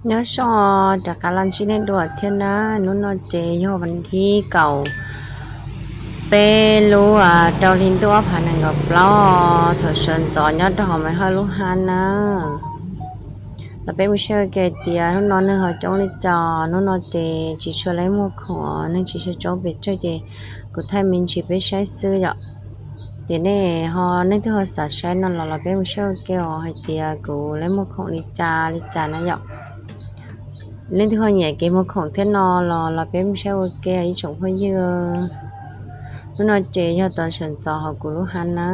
Nyob zoo, rov qab los ntsib nej dua thiab na. Hnub no ces yog vas thib kaum peb lub rau hli ntuj ob phav nees nkaum plaub, thaum sawv ntxov nyob rau hauv Maiv Hawj lub hab na. Los peb mus saib ua ke tias hnub no neeg ho coob li cas. Hnub no ces tsis tshua leb muag khoom, neeg tsis tshua coob pes tsawg ces kuv thaij me ntsis peb saib xwb yom. Ces nej ho, nej twb ho xav saib no los los peb mus saib ua ke os hais tias kuv leb muag khoom li cas li cas na yom. Nej twb ho nyiam kev muag khoom thiab no los los peb mus saib ua ke ib tsoom phooj ywg. Hnub no ces yog thaum sawv ntxov hauv kuv lub hab na.